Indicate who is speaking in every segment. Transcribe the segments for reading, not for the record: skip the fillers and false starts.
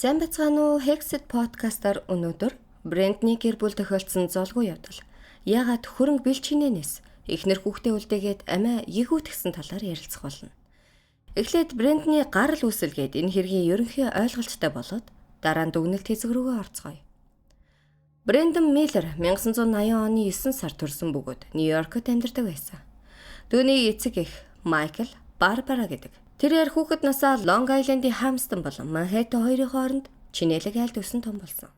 Speaker 1: Сайн бацгаана уу? Hexit podcast-аар өнөөдөр Брендний гэр бүл тохиолдсон золгүй явдал. Яагаад хөрөнгө бэлчинэнээс эхнэр хүүхдээ үлдээгээд амиа ягүутгсэн талаар ярилцах болно. Эхлээд брендний гарал үүсэлгээд энэ хэргийн ерөнхий ойлголттой болоод дараа нь дүгнэлт хэсэг рүүгээ орцгоё. Брэндон Миллер 1980 оны 9 сард төрсэн бөгөөд Нью-Йоркт амьдардаг байсан. Түүний эцэг эх Майкл, Барбара гэдэг. Тэрээр хүүхэд насаа Лонг Айлендийн Хамстон болон Манхэттен хоёрын хооронд чинээлэг айлд өсөн том болсон.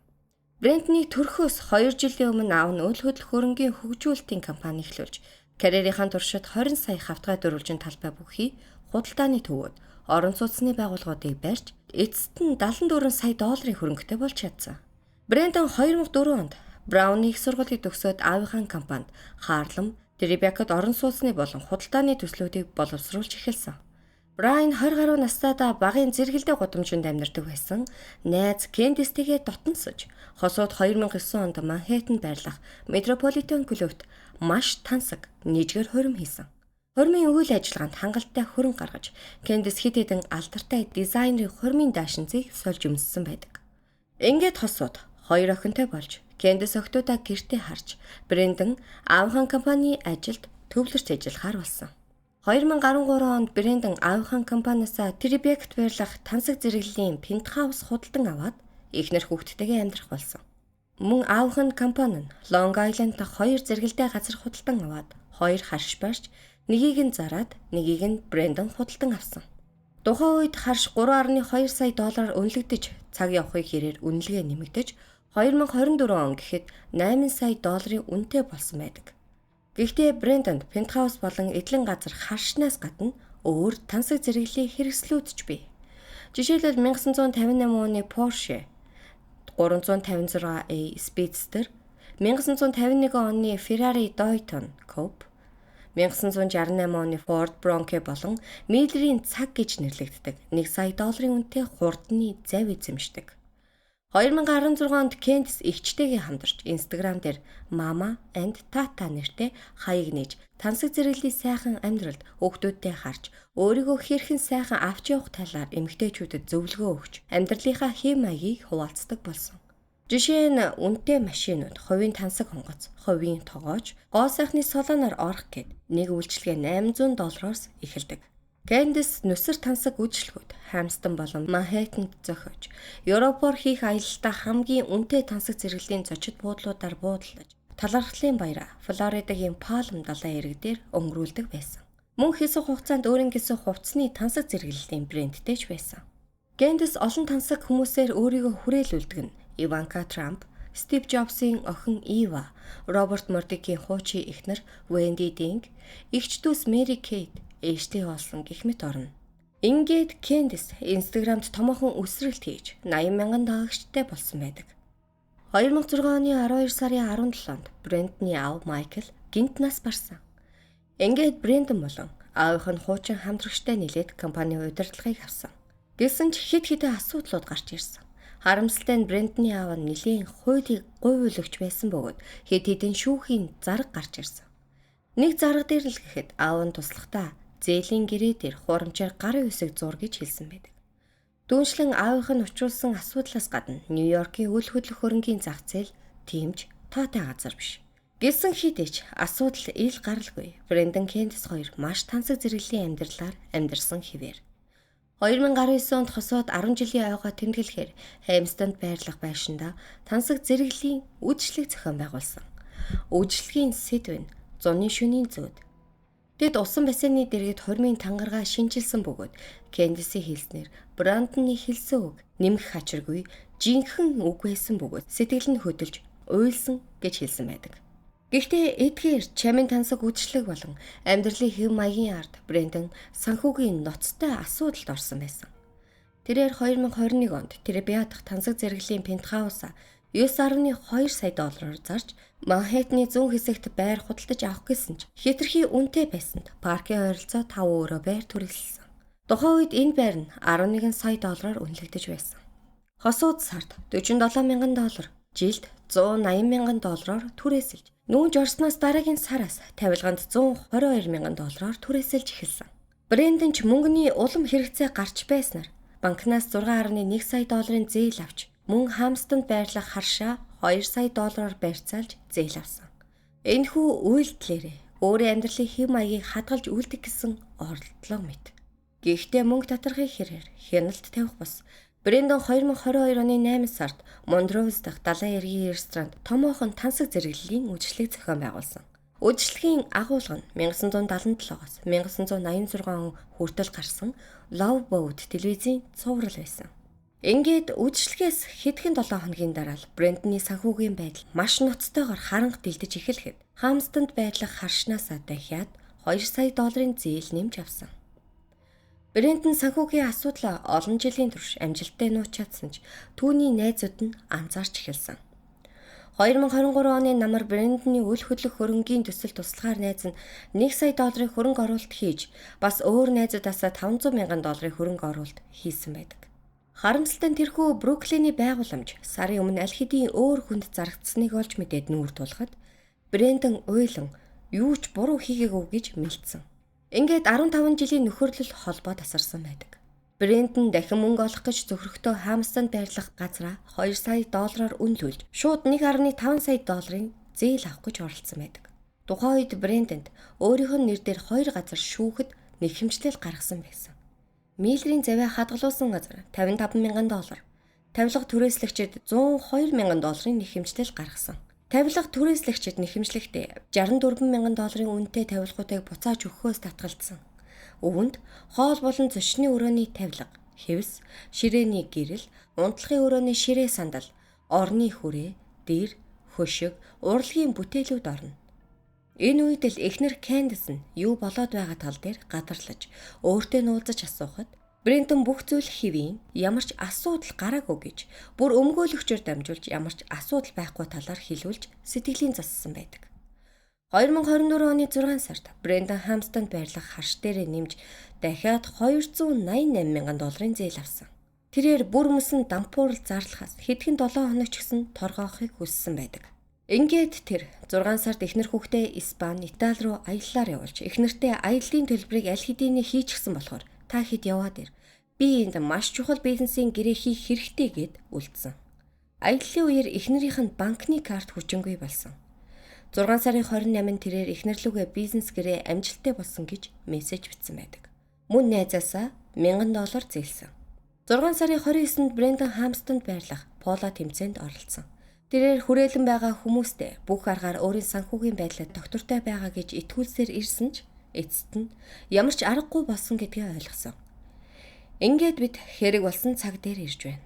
Speaker 1: Брендний төрхөөс 2 жилийн өмнө аав нь үл хөдлөх хөрөнгийн хөгжүүлэлтийн компани эхлүүлж, карьерийнхаа туршид 20 сая хавтгай дөрвөлжин талбай бүхий худалдааны төвүүд, орон сууцны байгууллагуудыг барьж, эцэст нь 74 сая долларын хөрөнгөтэй болж чадсан. Брэндон 2004 онд Брауны их сургуулийг төгсөөд аавынхаа компанид Харлем, Трибекад орон сууцны болон худалдааны төслүүдийг боловсруулж эхэлсэн. Брайан 20 гаруй настайдаа багын зэрэгэлдээ гудамжинд амьдардаг байсан. Найз Кэндистэйгээ дотносож, хосууд 2009 онд Манхэттенд байрлах Метрополитен клубт маш тансаг нийжгэр хурим хийсэн. Хурмын үйл ажиллагаанд хангалттай хөрөнгө гаргаж, Кэндис хэд хэдэн алдартай дизайнерын хурмын даашинзыг сольж өмссөн байдаг. Ингээд хосууд хоёр охинтой болж, Кэндис охидуудаа гэртээ харж, Брэндон аавынхаа компанийн ажилд төвлөрч ажиллахаар болсон. 2013 онд Брэндон аавынхаа компаниасаа Трибект байрлах тансаг зэрэглэлийн пентхаус худалдан аваад эхнэр хүүхэдтэйгээ амьдрах болсон. Мөн аавынх нь компани нь Лонг Айленд дахь хоёр зэрэгэлдээ газар худалдан аваад хоёр харш барьж, нэгийг нь зараад, нэгийг нь Брэндон худалдан авсан. Тухайн үед харш 3.2 сая доллараар үнэлэгдэж, цаг явахыг хэрээр үнэлгээ нэмэгдэж, 2024 он гэхэд 8 сая долларын үнэтэй болсон байдаг. Гэхдээ Брэндонд пентхаус болон эдлэн газар харшнаас гадна өөр тансаг зэрэглэлийн хэрэгслүүд ч бий. Жишээлбэл 1958 оны Porsche 356A Speedster, 1951 оны Ferrari Daytona Coupe, 1968 оны Ford Bronco болон Miller-ийн цаг гэж нэрлэгддэг 1 сая долларын үнэтэй хурдны зав эзэмшдэг. 2016 онд Кендис эгчтэйгээ хамтарч Instagram дээр Mama and Tata нэртэй хаяг нээж, тансаг зэрэглэлийн сайхан амьдралд хүүхдүүдтэй харж, өөрийгөө хэрхэн сайхан авч явах талаар эмэгтэйчүүдэд зөвлөгөө өгч, амьдралынхаа хэв маягийг хуваалцдаг болсон. Жишээ нь үнэтэй машинууд, хувийн тансаг онгоц, хувийн тогооч, гоо сайхны салоноор орох гээд нэг үйлчилгээ 800 доллароос эхэлдэг. Кэндис нүсэр тансаг үйлчлэгүүд Хамстон болон Манхэттенд зохиож, Европоор хийх аялалдаа хамгийн үнэтэй тансаг зэрэглэлийн зочид буудлуудаар буудаллаж, талархлын баяраа Флоридагийн Палм далайн эрэг дээр өнгөрүүлдэг байсан. Мөн хэсэг хугацаанд өөрийн гэсэн хувцсны тансаг зэрэглэлийн брэндтэй ч байсан. Кэндис олон тансаг хүмүүсээр өөрийгөө хүрээлүүлдэг нь Иванка Трамп, Стив Джобсын охин Ива, Роберт Мордикийн хуучин эхнэр Венди Динг, эгч дүүс Мэри Кейт, Эшли Олсон гэх мэт орно. Ингээд Кэндис Instagram-д томоохон өсрэлт хийж 80 мянган дагагчтай болсон байдаг. 2006 оны 12 сарын 17-нд Брэндний аав Майкл гэнэт нас барсан. Ингээд Брэндон болон аавынх нь хуучин хамтрагчтай нийлээд компани удирдлагыг авсан. Гэсэн ч хэд хэдэн асуудлууд гарч ирсэн. Харамсалтай нь Брэндний аав нь нэлээн хуулийг говьлогч байсан бөгөөд хэд хэдэн шүүхийн зарга гарч ирсэн. Нэг зарга дээр л гэхэд аав нь туслахдаа зээлийн гэрээ дээр хуурамчаар гарын үсэг зур гэж хэлсэн байдаг. Түүнчлэн аавынх нь учруулсан асуудлаас гадна Нью-Йоркийн үл хөдлөх хөрөнгийн зах зээл тийм ч тоотой газар биш. Гэсэн хэдий ч асуудал ил гаралгүй. Брэндон Кэндис хоёр маш тансаг зэрэглэлийн амьдралаар амьдарсан хэвээр. 2019 онд хосууд 10 жилийн ойгоо тэмдэглэхээр Хэмстонд байрлах байшиндаа тансаг зэрэглэлийн үйлчлэг зохион байгуулсан. Үйлчлэгийн сэдв нь зуны шөнийн зүүд. Тэд усан бассейны дэргэд хурмын тангараа шинчилсэн бөгөөд Кэндисийн хэлснээр Брандны хэлсэн үг нэмэх хачиргүй жинхэнэ үг байсан бөгөөд сэтгэл нь хөдөлж уйлсан гэж хэлсэн байдаг. Гэхдээ эдгээр чамин тансаг үйлчлэг болон амьдралын хэв маягийн ард Брэндон санхүүгийн ноцтой асуудалд орсон байсан. Тэрээр 2021 онд Трибиа дахь тансаг зэрэглэлийн пентхаусаа 9.2 сая доллараар зарж Манхэттены зүүн хэсэгт байр худалдаж авах гэсэн ч хэтэрхий үнэтэй байсанд паркийн ойролцоо 5 өрөө байр түрээсэлсэн. Тухайн үед энэ байр нь 11 сая доллараар үнэлэгдэж байсан. Хосууд сард 47 мянган доллар, жилд 180 мянган доллараар түрээсэлж, нүүнж орсноос дараагийн сараас тавилганд 122 мянган доллараар түрээсэлж эхэлсэн. Брэндон ч мөнгөний улам хэрэгцээ гарч байснаар банкнаас 6.1 сая долларын зээл авч мөн Хамстонд байрлах харшаа 2 сая доллараар барьцаалж зээл авсан. Энэхүү үйлдэлээрээ өөрийн амьдралын хэв маягийг хадгалж үлдэх гэсэн оролдлого мэт. Гэхдээ мөнгө татвархын хэрээр хяналт тавих бус Брэндон 2022 оны 8 сард Мондройс дахь далайн эргийн ресторанд томоохон тансаг зэрэглэлийн үйлчлэг зохион байгуулсан. Үйлчлэгийн агуулга нь 1977-оос 1986 он хүртэл гарсан Love Boat телевизийн цуврал байсан. Ингээд үйлчлэгээс хэдхэн 7 хоногийн дараа л Брэндоны санхүүгийн байдал маш ноцтойгоор харанх дэлдэж эхлэхэд Хамстонд байрлах харшнаасаа дахиад 2 сая долларын зээл нэмж авсан. Брэндон санхүүгийн асуудлаа олон жилийн турш амжилттай нууц чадсан ч түүний найзууд нь анзаарч эхэлсэн. 2023 оны намар Брэндоны үл хөдлөх хөрөнгийн төсөл туслахаар найз нь 1 сая долларын хөрөнгө оруулалт хийж бас өөр найзуудаасаа 500 мянган долларын хөрөнгө оруулалт хийсэн байдаг. Харамсалтай нь тэрхүү Бруклиний байгууламж сарын өмнө аль хэдийн өөр хүнд зарагдсаныг олж мэдээд нүүр тулахад Брэндон уйлан юу ч буруу хийгээгүй гэж мэлдсэн. Ингээд 15 жилийн нөхөрлөл холбоо тасарсан байдаг. Брэндон дахин мөнгө олох гэж зөвхөрхтөө Хамстонд байрлах газраа 2 сая доллараар үнэлүүлж шууд 1.5 сая долларын зээл авах гэж оролцсон байдаг. Тухайн үед Брэндонд өөрийнх нь нэр дээр 2 газар шүүхэд нэхэмжлэл гаргасан байсан. Миллерийн завиа хадгалуулсан газар 55 мянган доллар, тавилга түрээслэгчид 102 мянган долларын нэхэмжлэл гаргасан. Тавилга түрээслэгчид нэхэмжлэхдээ 64 мянган долларын үнэтэй тавилгуудыг буцааж өгөхөөс татгалзсан. Өвөнд хоол болон зочны өрөөний тавилга, хевс, ширээний гэрэл, унтлахын өрөөний ширээ сандал, орны хүрээ, дэр, хөшиг, урлагийн бүтээлүүд орно. Энэ үед л эхнэр Кэндис нь юу болоод байгаа тал дээр гадарлаж, өөртөө нуулзаж асуухад Брэндон бүх зүйл хэвийн ямар ч асуудал гараагүй гэж бүр өмгөөлөгчөөр дамжуулж ямар ч асуудал байхгүй талаар хэлүүлж сэтгэлийн зассан байдаг. 2024 оны 6 сард Брэндон Хамстонд байрлах харш дээрээ нэмж дахиад 288 мянган долларын зээл авсан. Тэрээр бүр мөсөн дампуурал зарлахаас хэдхэн 7 хоног ч гэсэн торгоохыг хүссэн байдаг. Ингээд тэр 6 сард эхнэр хүүхдээ Испани, Итали руу аяллаар явуулж эхнэртээ аяллаа төлбөрийг аль хэдийнэ хийчихсэн болохоор та хэд яваад ир. Би энд маш чухал бизнесийн гэрээ хийх хэрэгтэй гэд үлдсэн. Аяллаа үеэр эхнэрийнх нь банкны карт хүчингүй болсон. 6 сарын 28-нд тэрээр эхнэр лүүгээ бизнес гэрээ амжилттай болсон гэж мессеж бичсэн байдаг. Мөн найзаасаа $1000 зээлсэн. 6 сарын 29-нд Брэндон Хамстонд байрлах Пола тэмцээнд оролцсон. Тэрээр хүрээлэн байгаа хүмүүстэй бүх аргаар өөрийн санхүүгийн байдлаа доктортой байгаа гэж итгүүлсээр ирсэн ч эцэст нь ямар ч аргагүй болсон гэдгээ ойлгосон. Ингээд бид хэрэг болсон цаг дээр ирж байна.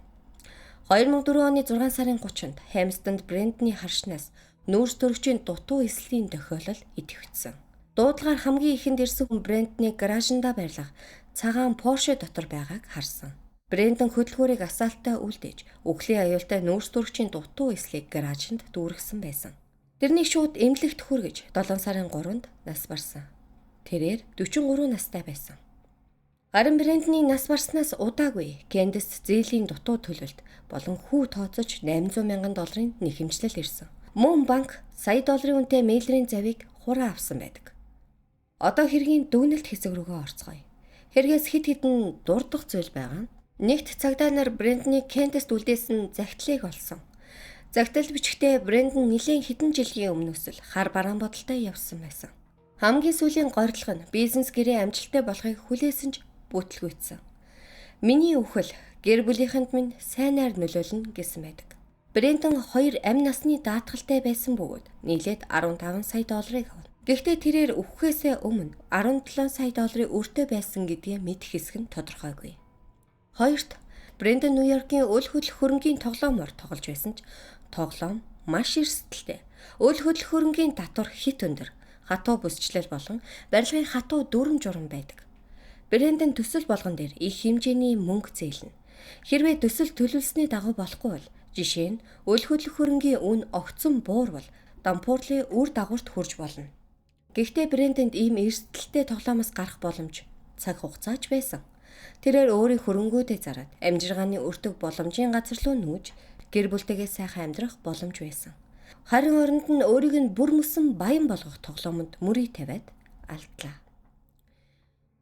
Speaker 1: 2004 оны 6 сарын 30-нд Хамстонд Брэндоны харшнаас нүүрс төрөгчийн дутуу эслийн тохиолдол идэвхжсэн. Дуудлагаар хамгийн ихэнд ирсэн хүн Брэндоны гаражиндаа байрлах цагаан Porsche дотор байгааг харсан. Брэндон хөдөлгөөрийг асаалттай үлдээж, үхлийн аюултай нүүрс төрөгчийн дутуу эслийг гаражинд дүүргэсэн байсан. Тэрнийг шууд эмнэлэгт хүргэж 7 сарын 3-нд нас барсан. Тэрээр 43 настай байсан. Харин Брэндоны нас барснаас удаагүй Кэндис зээлийн дутуу төлөлт болон хүү тооцож $800 мянган долларын нэхэмжлэл ирсэн. Мөн банк сая долларын үнэтэй Миллерийн завийг хураа авсан байдаг. Одоо хэргийн дүгнэлт хэсэг рүүгээ орцгоё. Хэрэгээс хэд хэдэн дурдах зүйл байгаа нь нэгт цагдаа нар Брэндоны Кэндист үлдээсэн захидлыг олсон. Захидал бичгтээ Брэндон нэлээн хэдэн жилийн өмнөөс л хар бараан бодолтой явсан байсан. Хамгийн сүүлийн горилго нь бизнес гэрээ амжилттай болохыг хүлээсэн ч бүтлгүйцсэн. Миний үхэл гэр бүлийнхэнд минь сайнаар нөлөөлнө гэсэн байдаг. Брэндон 2 амь насны даатгалтай байсан бөгөөд нийлээд $15 сая долларыг авна. Гэхдээ тэрээр үхэхээсээ өмнө $17 сая долларын өртөө байсан гэдгээ мэдэх хэсэг нь тодорхойгүй. Хоёрт Брэндон Нью-Йоркийн үл хөдлөх хөрөнгийн тоглоомоор тоглож байсан ч тоглоом маш эрсдэлтэй. Үл хөдлөх хөрөнгийн татвар хит өндөр, хатуу бүсчлэл болон барилгын хатуу дүрэм журам байдаг. Брэндон төсөл болгон дээр их хэмжээний мөнгө зээлнэ. Хэрвээ төсөл төлөвлөсний дагуу болохгүй бол жишээ нь үл хөдлөх хөрөнгийн үн огцон буурвал дампуурлын үр дагаварт хүрж болно. Гэхдээ Брэндонд ийм эрсдэлтэй тоглоомоос гарах боломж цаг хугацаач байсан. Тэрээр өөрийн хөрөнгөөдөө зараад амжиргааны өртөг боломжийн газар руу нүүж гэр бүлтэйгээ сайхан амьдрах боломж байсан. Харин оронд нь өөрийг нь бүр мөсөн баян болгох тоглоомонд мөрийг тавиад алдлаа.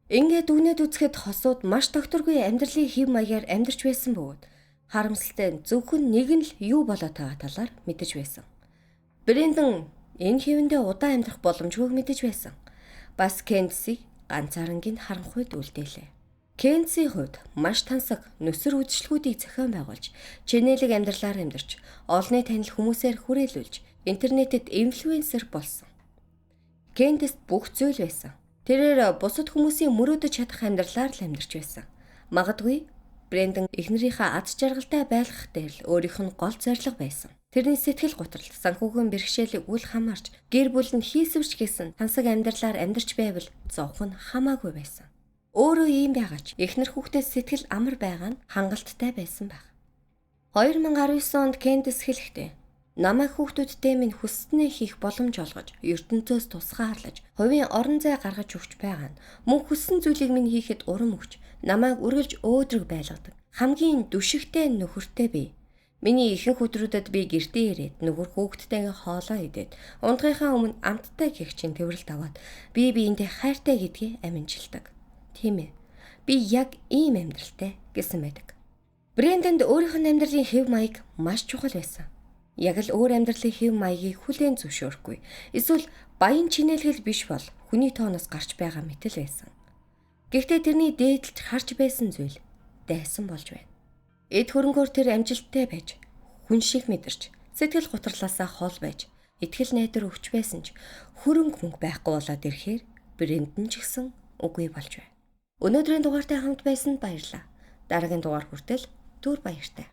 Speaker 1: Ингээд дүгнээд үзэхэд хосууд маш тогтворгүй амьдралын хэв маягаар амьдарч байсан бөгөөд харамсалтай нь зөвхөн нэг нь л юу болоод байгаа талаар мэдэж байсан. Брэндон энэ хэвэндээ удаан амьдрах боломжгүйг мэдэж байсан. Бас Кендсийг ганцаарангийн харанхуйд үлдээлээ. Кендсийн хувьд маш тансаг нүсэр үдшилгүүдийг зохион байгуулж, чэнэлэг амьдралаар амьдарч, олонний танил хүмүүсээр хүрээлүүлж, интернетэд инфлюенсер болсон. Кендест бүх зүйл байсан. Тэрээр бусад хүмүүсийн мөрөөдөж чадах амьдралаар л амьдарч байсан. Магадгүй Брэндон эхнэрийнхээ аз жаргалтай байлгах дээр л өөрийнх нь гол зорилго байсан. Тэрний сэтгэл готрол, санхүүгийн бэрхшээлийг үл хамаарч, гэр бүл нь хийсвэрч гэсэн тансаг амьдралаар амьдарч байвал зовх нь хамаагүй байсан. Өөрөө ийм байгаа ч эхнэр хүүхдээс сэтгэл амар байгаа нь хангалттай байсан байх. 2019 онд Кендис хэлэхдээ намайг хүүхдүүдтэй минь хүсснээ хийх боломж олгож, ертөнцөөс тусгаарлаж, хувийн орон зай гаргаж өгч байгаа нь мөн хүссэн зүйлийг минь хийхэд урам өгч, намайг үргэлж өөдрөг байлгадаг. Хамгийн дүшигтэй нөхөртэй би. Миний ихэнх өдрүүдэд би гэртээ ирээд нөхөр хүүхдтэйгээ хоолоо идээд унтахынхаа өмнө амттай гэгчин тэврэлт аваад би биендээ хайртай гэдгийг аминчилдаг. Тийм ээ. Би яг ийм амьдралтай гэсэн байдаг. Брэндэнд өөрийнх нь амьдралын хэв маяг маш чухал байсан. Яг л өөр амьдралын хэв маягийг хүлээн зөвшөөрөхгүй. Эсвэл баян чинээлгэл биш бол хүний тооноос гарч байгаа мэт л байсан. Гэхдээ тэрний дээдэлж харж байсан зүйл дайсан болж байна. Эд хөрөнгөөр тэр амжилттай байж, хүн шиг мэдэрч, сэтгэл гутралаасаа хол байж, итгэл найдвар өгч байсан ч хөрөнгө мөнгө байхгүй болоод ирэхээр Брэндэн ч гэсэн үгүй болж байна. Өнөөдрийн дугаартай хамт байсанд баярлалаа. Дараагийн дугаар хүртэл түр баяртай.